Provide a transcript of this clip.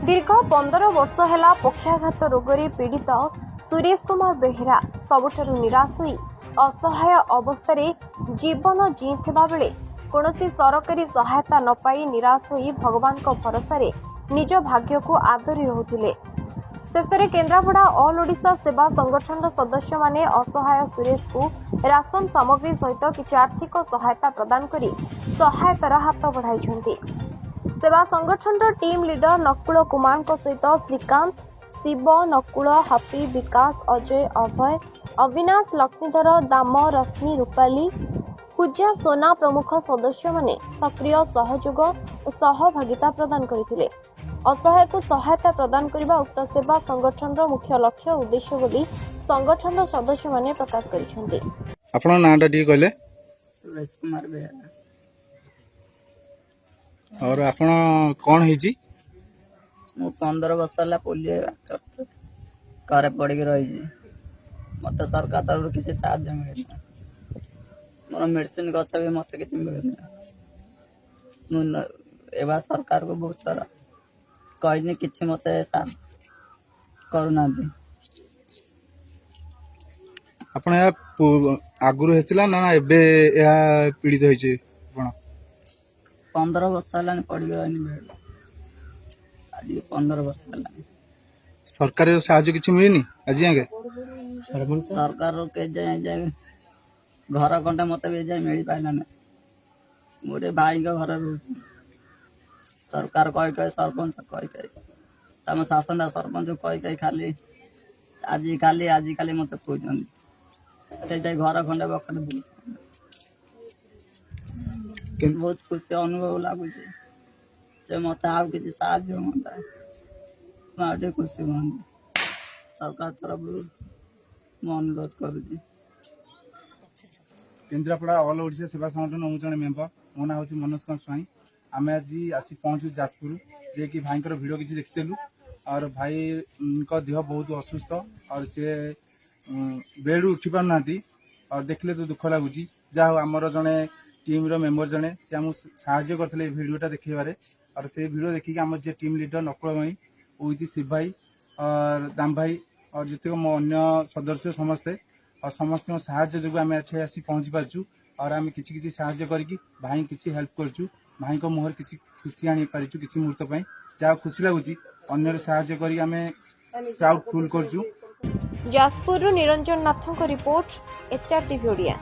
ଦୀର୍ଘ 15 ବର୍ଷ ହେଲା ପକ୍ଷାଘାତ ରୋଗରେ ପୀଡ଼ିତ ସୁରେଶ କୁମାର ବେହେରା ସବୁଠାରୁ ନିରାଶ ହୋଇ ଅସହାୟ ଅବସ୍ଥାରେ ଜୀବନ ଜିଇଁଥିବା ବେଳେ କୌଣସି ସରକାରୀ ସହାୟତା ନ ପାଇ ନିରାଶ ହୋଇ ଭଗବାନଙ୍କ ଭରସାରେ ନିଜ ଭାଗ୍ୟକୁ ଆଦରି ରହୁଥିଲେ। ଶେଷରେ କେନ୍ଦ୍ରାପଡ଼ା ଅଲ୍ ଓଡ଼ିଶା ସେବା ସଂଗଠନର ସଦସ୍ୟମାନେ ଅସହାୟ ସୁରେଶକୁ ରାସନ ସାମଗ୍ରୀ ସହିତ କିଛି ଆର୍ଥିକ ସହାୟତା ପ୍ରଦାନ କରି ସହାୟତାର ହାତ ବଢ଼ାଇଛନ୍ତି। ସେବା ସଂଗଠନର ଟିମ୍ ଲିଡର ନକୁଳ କୁମାରଙ୍କ ସହିତ ଶ୍ରୀକାନ୍ତ, ଶିବ, ନକୁଳ, ହାପି, ବିକାଶ, ଅଜୟ, ଅଭୟ, ଅବିନାଶ, ଲକ୍ଷ୍ମୀଧର, ଦାମ, ରଶ୍ମି, ରୂପାଲି, ପୂଜା, ସୋନା ପ୍ରମୁଖ ସଦସ୍ୟମାନେ ସକ୍ରିୟ ସହଯୋଗ ଓ ସହଭାଗିତା ପ୍ରଦାନ କରିଥିଲେ। ଅସହାୟକୁ ସହାୟତା ପ୍ରଦାନ କରିବା ଉକ୍ତ ସେବା ସଂଗଠନର ମୁଖ୍ୟ ଲକ୍ଷ୍ୟ ଓ ଉଦ୍ଦେଶ୍ୟ ବୋଲି ସଂଗଠନର ସଦସ୍ୟମାନେ ପ୍ରକାଶ କରିଛନ୍ତି। ଆପଣଙ୍କ ନାଁଟା ଟିକେ କହିଲେ? ସୁରେଶ କୁମାର ବେହେରା। और ଆପଣ କ'ଣ ହେଇଛି? ମୁଁ 15 ବର୍ଷ ହେଲା ପୋଲିଓ ଘରେ ପଡ଼ିକି ରହିଛି। ମୋତେ ସରକାର ତରଫରୁ କିଛି ସାହାଯ୍ୟ ମିଳୁନି। ମୋର ମେଡ଼ିସିନ ଗଛ ବି ମୋତେ କିଛି ମିଳୁନି। ମୁଁ ଏବା ସରକାରକୁ ବହୁତ ଥର କହିନି, କିଛି ମୋତେ ସାହାଯ୍ୟ କରୁନାହାନ୍ତି। ଆପଣ ଏହା ଆଗରୁ ହେଇଥିଲା ନା ଏବେ ଏହା ପୀଡ଼ିତ ହେଇଛି ଆପଣ? 15 ବର୍ଷ ହେଲାଣି ପଡ଼ିକି ରହିନି ବେଡ଼, ଆଜି 15 ବର୍ଷ ହେଲାଣି। ସରକାରୀ ସାହାଯ୍ୟ କିଛି ମିଳିନି ଆଜି ଯାକେ? ସରକାରରୁ କେ ଯାଏ ଯାଏ ଘର ଖଣ୍ଡେ ମତେ ବି ଯାଏ ମିଳିପାରିଲାନି। ମୁଁ ଗୋଟେ ଭାଇଙ୍କ ଘରେ ରହୁଛି। ସରକାର କହି କହି, ସରପଞ୍ଚ କହି କହି, ଆମ ଶାସନଦା ସରପଞ୍ଚ କହି କହି ଖାଲି ଆଜି କାଲି ଆଜି କାଲି ମତେ କହୁଛନ୍ତି। ସେ ଯାଇ ଘର ଖଣ୍ଡେ ବଖରେ ଦଉଛନ୍ତି। ବହୁତ ଖୁସି ଅନୁଭବ ଲାଗୁଛି ଯେ ମତେ ଆଉ କିଛି ସାହାଯ୍ୟ ହୁଅନ୍ତା, ମୁଁ ଆଉ ଟିକେ ଖୁସି ହୁଅନ୍ତି। ସରକାର ତରଫରୁ ମୁଁ ଅନୁରୋଧ କରୁଛି। କେନ୍ଦ୍ରାପଡ଼ା ଅଲ୍ ଓଡ଼ିଶା ସେବା ସଂଗଠନ, ମୁଁ ଜଣେ ମେମ୍ବର। ମୋ ନାଁ ହେଉଛି ମନୋଜ କୁମାର ସ୍ୱାଇଁ। ଆମେ ଆଜି ଆସି ପହଞ୍ଚିଛୁ ଯାଜପୁର, ଯିଏକି ଭାଇଙ୍କର ଭିଡ଼ିଓ କିଛି ଦେଖିଥିଲୁ। और ଭାଇଙ୍କ ଦେହ ବହୁତ ଅସୁସ୍ଥ और ସିଏ ବେଡ଼ରୁ ଉଠି ପାରୁନାହାନ୍ତି और ଦେଖିଲେ ତ ଦୁଃଖ ଲାଗୁଛି। ଯାହା ହଉ, ଆମର ଜଣେ ଟିମ୍ର ମେମ୍ବର ଜଣେ, ସେ ଆମକୁ ସାହାଯ୍ୟ କରିଥିଲେ ଏଇ ଭିଡ଼ିଓଟା ଦେଖେଇବାରେ। और ସେଇ ଭିଡ଼ିଓ ଦେଖିକି ଆମର ଯିଏ ଟିମ୍ ଲିଡର ନକୁଳ ଭାଇ, ୱିଥ୍ ଶିବ ଭାଇ और ଦାମ ଭାଇ और ଯେତିକ ମୋ ଅନ୍ୟ ସଦସ୍ୟ ସମସ୍ତେ ଆଉ ସମସ୍ତଙ୍କ ସାହାଯ୍ୟ ଯୋଗୁଁ ଆମେ ଏଠି ଆସି ପହଞ୍ଚି ପାରିଛୁ। और ଆମେ କିଛି କିଛି ସାହାଯ୍ୟ କରିକି ଭାଇ କିଛି ହେଲ୍ପ କରିଛୁ। ଭାଇଙ୍କ ମୁହଁରେ କିଛି ଖୁସି ଆଣିପାରିଛୁ କିଛି ମୁହୂର୍ତ୍ତ ପାଇଁ। ଯାହା ଖୁସି ଲାଗୁଛି, ଅନ୍ୟର ସାହାଯ୍ୟ କରିକି ଆମେ ପ୍ରାଉଡ୍ ଫିଲ୍ କରୁଛୁ। ଯାଜପୁରରୁ ନିରଞ୍ଜନ ନାଥଙ୍କ ରିପୋର୍ଟ, ଏଚ୍ଆର୍ ଟିଭି ଓଡ଼ିଆ।